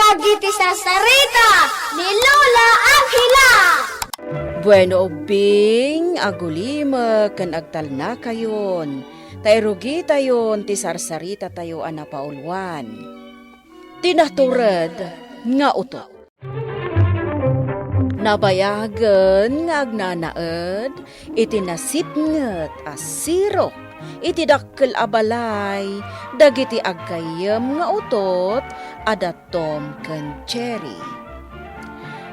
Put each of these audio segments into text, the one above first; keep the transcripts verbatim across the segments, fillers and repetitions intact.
Dagiti sarsarita ni Lola Angela. Bueno, ubbing, agulimek ken agtalnakayon, ta irugitayon ti sarsaritatayo a napauluan. Ti natured nga utot. Nabayagen nga agnanaed iti nasipnget a sirok iti dakkel a balay dagiti aggayyem nga utot a da Tom ken Jerry.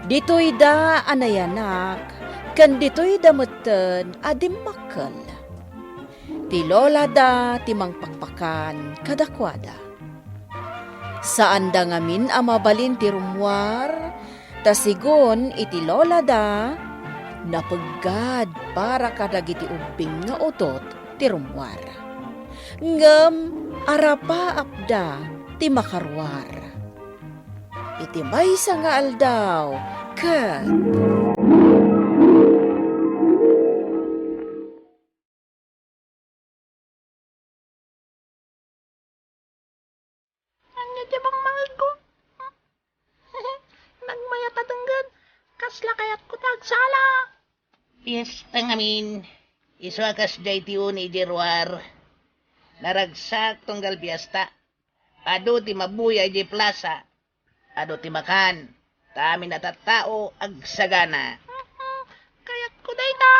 Ditoyda a nayanak ken ditoyda metten a dimmakkel. Ti lolada ti mangpakpakan kadakuada. Saanda ngamin a mabalin ti rummuar, ta sigun iti lolada, napeggad para kadagiti ubbing nga utot ti rummuar. Ngem arapaapda ti makaruar. Iti maysa nga aldaw, ket Ania ti bangmangegko? Nagmayat a denggen, kasla kayatko ti agsala. Fiesta ngamin, isu a kasdiay ti uni idiay ruar. Naragsak tunggal fiesta. Adu ti mabuya idiay plasa. Adu ti makan. Ta amin a tattao agsagana. Kayatko dayta.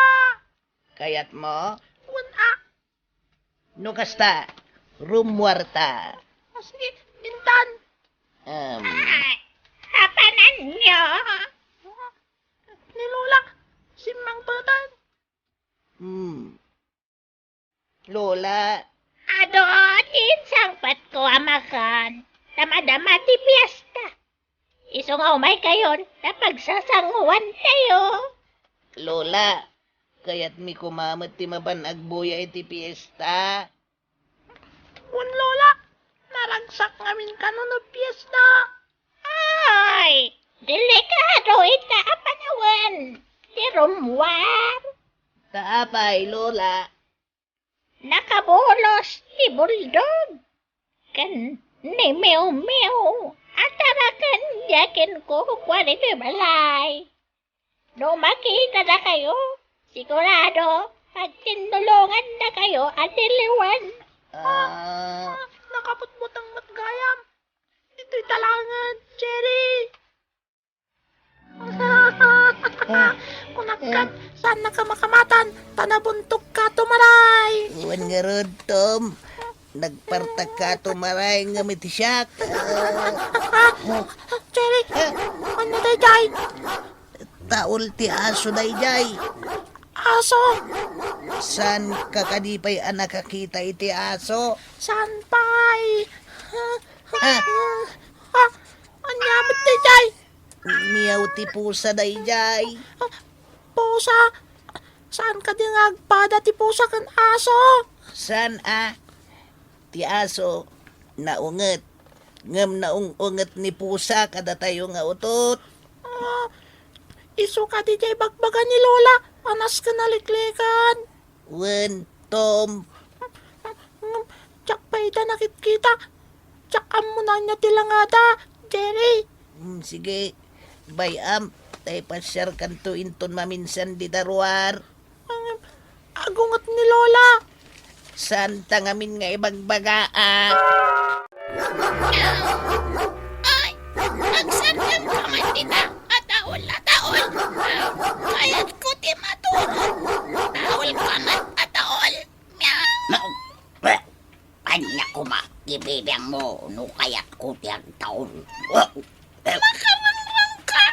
Kayatmo? Wen a. No kasta, rummuarta. O, sige, intan. Em. Ay, apananyo. Ni Lola, simmangpetan. Hmm. Lola. Adu ti insangpetko a makan, ta madama ti fiesta. Isu nga umaykayon, ta pagsasanguantayo. Lola, kayatmi koma met ti mapan agbuya iti fiesta. Wen, Lola, naragsak ngamin kano no fiesta. Ay, delikado ita a panawen ti rummuar. Ta apay, Lola? Nakabulos ti buldog ken ni Miu Miu a taraken diay kinkukuan iti balay. No makitada kayo, sigurado, pagtinnulongan na kayo a diliwen. Ah. Ah, nakaputbuteng met gayam. Ditoy talangen, Jerry. Kunak ket, saannaka makamatan, ta nabuntogka tumaray. Wen ngarud, Tom. Nagpartakka tumaray ngem iti siak. Jerry, ania daydiay? Taul ti aso daydiay. Aso? Saanka kadi pay a nakakita iti aso? Saan pay? Ah. Ah, ania met daydiay? Miaw ti pusa daydiay. Ah, pusa? Saan kadi nga agpada ti pusa ken aso? Saan a? Ti aso, naunget. Ngem naung-unget ni pusa kadatayo nga utot. Ah, isu kadi diay ibagbaga ni Lola a nasken a liklikan? Wen, Tom. Ngem, diak pay ida nakitkita. Diak ammo no ania ti langada, Jerry. Hmm, sige. Bay-am, ta ipasiarkanto inton maminsan dita ruar. Ngem, agunget ni Lola. Saanta ngamin nga ibagbaga, a. Ay, agsardengka man dita a taul a taul. Kayatko ti maturog. Taulka man a taul. Miau. Ania koma ti bibiangmo no kayatko ti agtaul? Makawanwangka!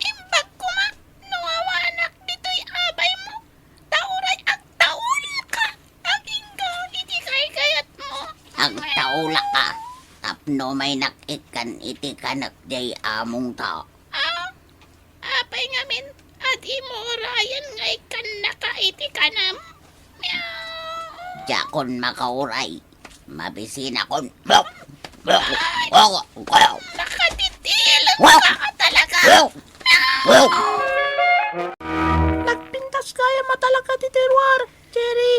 Imbag koma no awanak ditoy abaymo, ta uray agtaulka agingga iti kaykayatmo. Agtaulaka tapno maynak ikkan iti kanak diay amongta. Ah, apay ngamin a dimo urayen nga ikkannaka iti kanam? Miau. Diakon makauray. Mabisinakon. Ay, nakatitilek ka talaga. Miau. Nagpintas gayam a talaga ti tiruar, Jerry.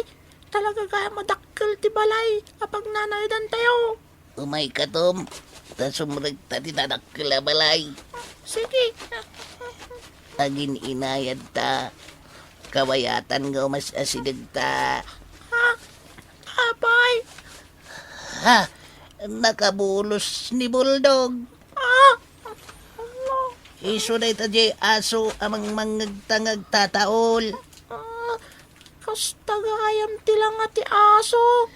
Talaga gayam a dakkel ti balay a pagnanaedantayo. Umayka, Tom. Ta sumrekta ti tadakkel a balay. Sige. Agin-inayadta. Kabayatan nga umas-asidegta. Ha? Apay? Ha? Nakabulos ni Bulldog. Ah! Isu dayta diay aso a mangmangngegta nga agtataol. Ah, kasta gayam ti langa ti aso.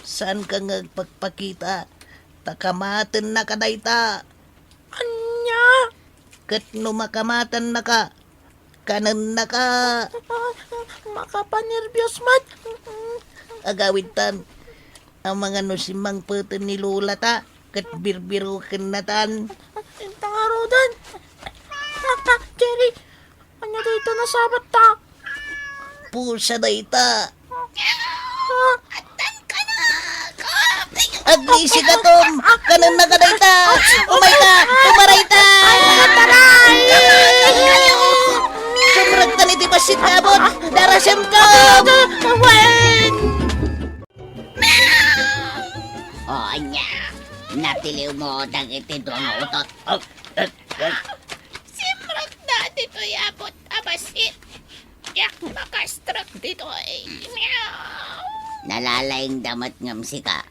Saanka nga agpakpakita, ta kamatennaka dayta. Ania? Ket no makamatennaka, kanennaka. Makapanerbios met. Agawidtan. Amangan no simmangpeten ni Lolata, ket birbirokennatan. Inta ngaruden. Jerry, ania dayta nasabatta? Pusa dayta. Ah, Aglisika, Tom! Kanennaka dayta! Umayka! Umarayta! Ay, ataray! Sumrektan iti bassit nga abot! Darasem, Tom! Wen! O, ania? Natiliwmo dagiti dua nga utot? Simrekda ditoy abot a bassit. Diak makastrek ditoy. Meow. Nalalaingda met ngem sika.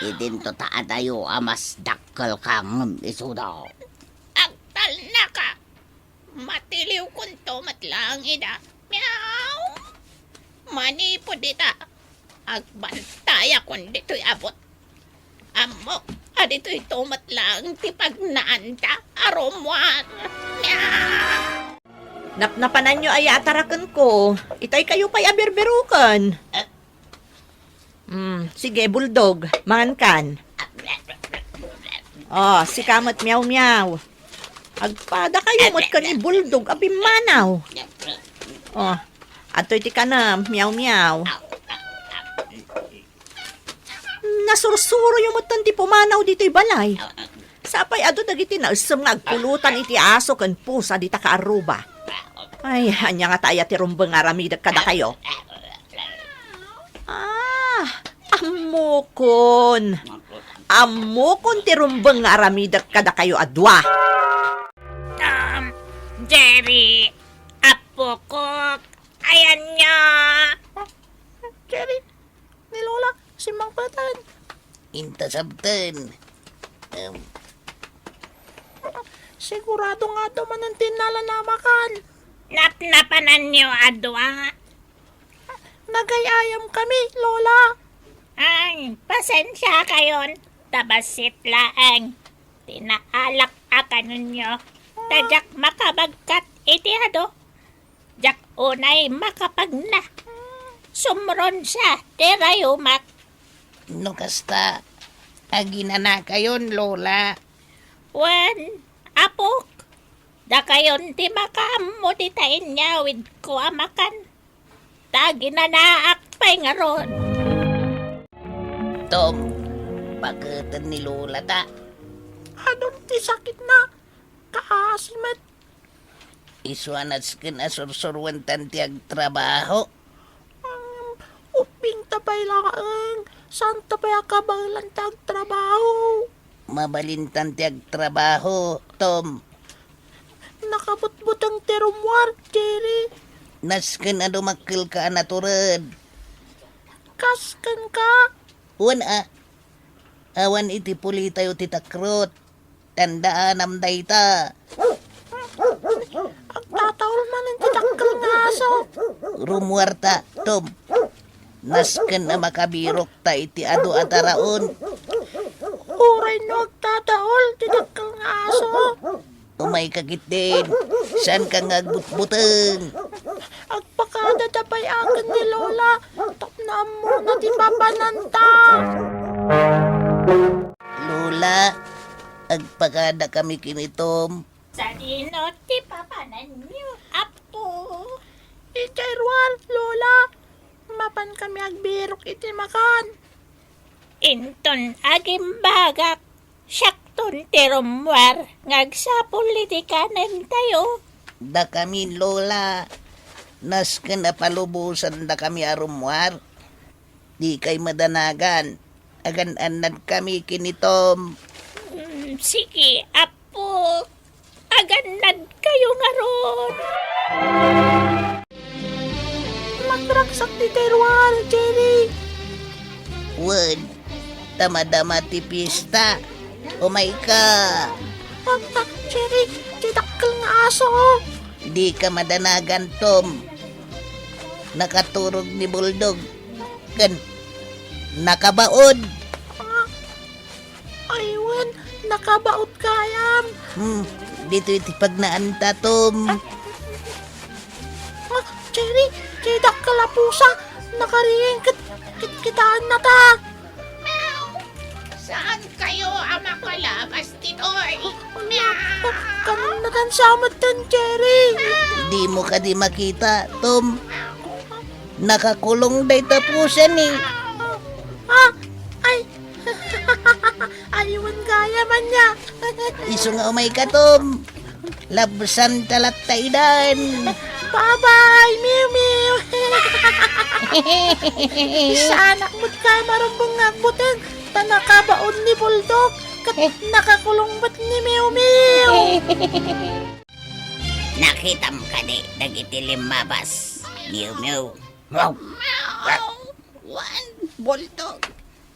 Idinto ta adayo a mas dakkelka ngem isuda. Agtalnaka. Matiliwkonto met laeng ida. Meow. Manipud ita, agbantayakon ditoy abot. Ammok a ditoyto met laeng ti pagnaanta a rummuar. Meow. Napnapananyo aya a tarakenko? Itay kayo pay a birbiroken. Mm, sige, Bulldog, mangankan. O, sika met, Meow Meow. Agpada kayo met ken ni Bulldog a pimmanaw. O, adtoy ti kanem, Meow Meow. Nasursuroyo metten ti pumanaw ditoy balay. Sapay adu dagiti naessem nga agpulutan iti aso ken pusa dita kaarruba. Ay, ania ngata aya ti rumbeng nga aramidek kadakayo? Ah, ammokon. Ammokon ti rumbeng nga aramidek kadakayo a dua. Um, Jerry, apokok, ayan nga. Jerry, ni Lola, simmangpeten. Inta sabten. Em. Sigurado nga adu manen ti innalana a makan. Napnapananyo a dua? Nagay-ayam kami, Lola. Ay, pasensia kayon. Ta bassit laeng ti naalak a kanenyo. Ta diak makabagkat iti adu. Diak unay makapagna. Sumronsa ti rayumak. No kasta, aginanakayon, Lola. Wen, apok, dakayon ti makaammo dita inyawidko a makan. Ta aginanaak pay ngarud. Tom, paketen ni Lola ta. Adun ti sakitna. Kaasi met. Isu a nasken a sursuruentan ti agtrabaho. Ngem ubbingta pay laeng, saanta pay a kabaelan ti agtrabaho. Mabalintan ti agtrabaho, Tom. Nakabutbuteng ti rummuar, Jerry. Nasken a dumakkelka a natured. Kas kenka? Wen a. Awan iti pulitayo ti takrot. Tandaanam dayta. Agtataol manen ti dakkel nga aso. Rummuarta, Tom. Nasken a makabirokta iti adu a taraon. Uray no agtataol ti dakkel nga aso. Umayka ketdin. Saanka nga agbutbuteng. Agpakadada pay aken ni Lola tapno ammona ti papananta. Lola, agpakadakami ken ni Tom. Sadino ti papananyo, Apo? Idiay ruar, Lola. Mapan kami agbirok iti makan. Inton agimbagak, siakton ti rummuar nga agsapul iti kanentayo. Dakami, Lola, nasken a palubosandakami a rummuar. Dikay madanagan. Agan-annadkami ken ni Tom. Sige, Apo. Agannadkayo ngarud. Nagragsak ti terruar, Jerry. Wen, ta madama ti pista. Umayka. Ah, ah, Jerry, ti dakkel nga aso. Dika madanagan, Tom. Nakaturog ni Bulldog. Ken nakabaod. Ah, ay, wen, nakabaod gayam. Hmm, ditoy ti pagnaanta, Tom. Ah, Jerry, ti dakkel a pusa, nakariing ket, ket kitaennata. Meow! Saankayo a makalabas ditoy? Meow! Kannakan sa metten, Jerry. Dimo kadi makita, Tom? Nakakulong dayta pusa ni. Ah, ay, Aliwan gayam ania. Isu nga umayka, Tom. Labsanta latta idan. Bye-bye, Mew Mew. Saanak met koma rumbeng nga agbuteng, ta nakabaod ni Bulldog, ket nakakulong met ni Mew Mew. Nakitam kadi dagiti limmabas, Mew Mew? Wow! Wen, Bulldog,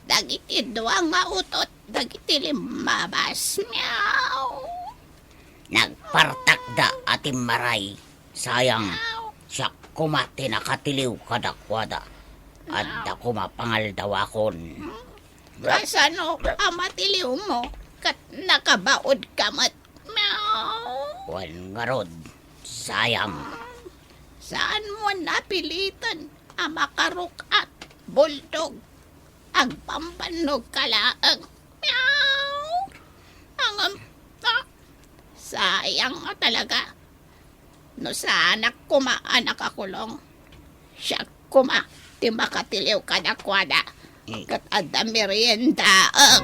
dagiti dua nga utot dagiti limmabas. Meow. Nagpartakda a timmaray. Sayang, siak koma ti nakatiliw kadakuada. Adda koma pangaldawakon. Kasano a matiliwmo ket nakabaodka met? Meow. Wen ngarud, sayang. Saanmo napiliten a makaruk-at, Bulldog. Agbambannogka laeng. Meow! Ngem, ah, sayang a talaga. No saanak koma a nakakulong, siak koma ti makatiliw kadakuada. Mm. Ket adda meriendaek. Ah!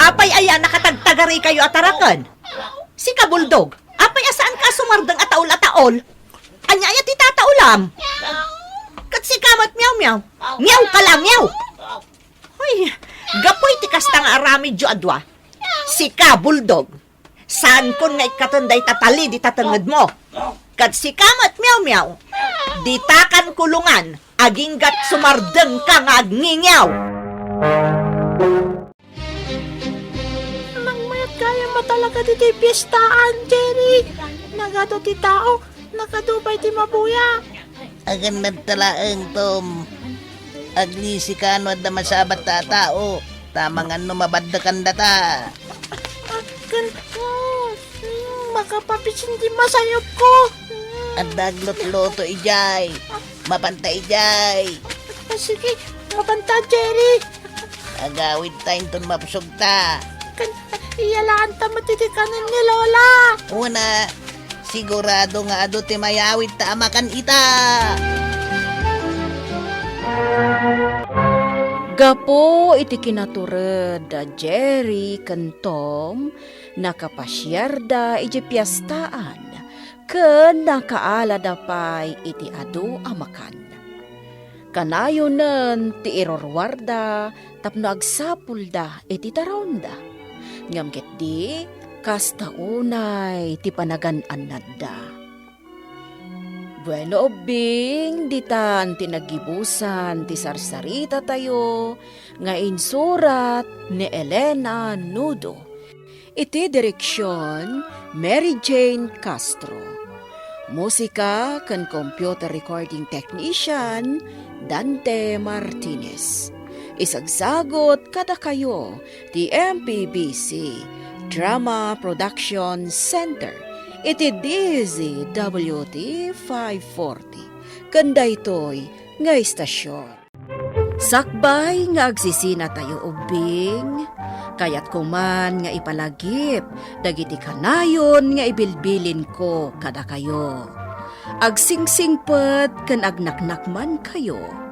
Apay aya nakatagtagarikayo a taraken? Sika, Bulldog, apay a saanka a sumardeng a taol a taol? Ania aya ti tataolam? Ket sika met, Meow Meow. Meow ka la, meow! Hoy, gapu iti kasta nga aramidyo a dua. Sika, Bulldog, saankon nga ikkaten dayta tali dita tengngedmo. Ket sika met, Meow Meow, ditakan kulongan aginggat sumardengka nga agngingiaw. Nagmayat gayam a talaga ditoy piestaan, Jerry. Nagadu ti tao, nagadu pay ti mabuya. Agannadta laeng, Tom. Aglisika no adda masabat a tao, ta amangan no mabaddekandata. Akin, mm, makapabisin ti masayopko. Adda aglutluto idiay. Mapanta idiay. Ah, sige, mapanta, Jerry. Agawidta inton mapsugta. Kan, iyalaanta met iti kanen ni Lola. Una, sigurado nga adu ti mayawidta a makan ita. Gapu iti kinatured da Jerry ken Tom, nakapasiarda iti piestaan ken nakaalada pay iti adu a makan. Kanayonen ti irurwarda tapno agsapulda iti taraonda. Ngem ketdi, kasta unay ti panagan-annadda. Bueno, ubbing, ditan ti naggibusan ti sarsaritatayo nga insurat ni Elena Nudo. Iti direksion, Mary Jane Castro. Musika ken computer recording technician, Dante Martinez. Isagsagut kadakayo ti M P B C Drama Production Center iti D Z W T five forty. Ken daytoy nga istasyon. Sakbay nga agsisinatayo ubbing, kayatko man nga ipalagip dagiti kanayon nga ibilbilinko kadakayo. Agsingsingpet ken agnaknakmankayo.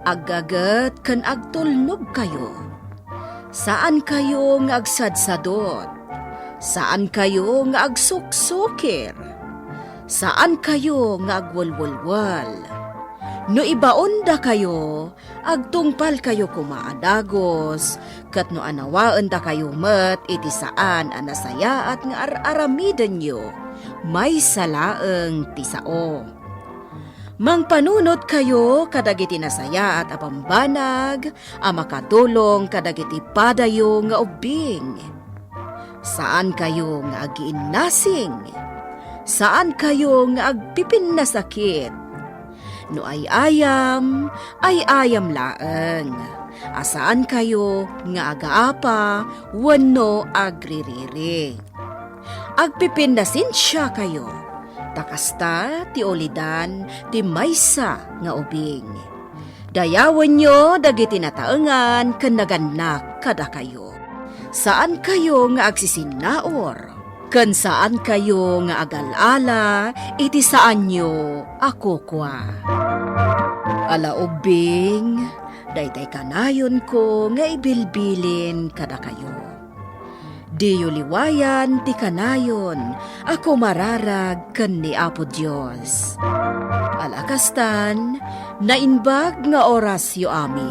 Aggaget ken agtulnogkayo. Saankayo nga agsadsadot. Saankayo nga agsuksukir. Saankayo nga agwelwelwel. No ibaondakayo, agtungpalkayo koma a dagus, ket no anawaendakayo met iti saan a nasayaat nga ar-aramidenyo, maysa laeng ti sao. Mangpanunotkayo kadagiti nasayaat a bambanag a makatulong kadagiti padayo nga ubbing. Saankayo nga agiinnasing. Saankayo nga agpipinnasakit. No ay-ayam, ay-ayam laeng. A saankayo nga agaapa wenno agririri. Agpipinnasensiakayo, ta kasta ti ulidan ti maysa nga ubing. Dayawenyo dagiti nataengan ken nagannak kadakayo. Saankayo nga agsisinnaur, ken saankayo nga agal-ala iti saanyo a kukua. Ala ubbing, daytay kanayonko nga ibilbilin kadakayo. Diyo liwayan ti kanayon a kumararag ken ni Apo Dios. Ala kastan, naimbag nga orasyo amin.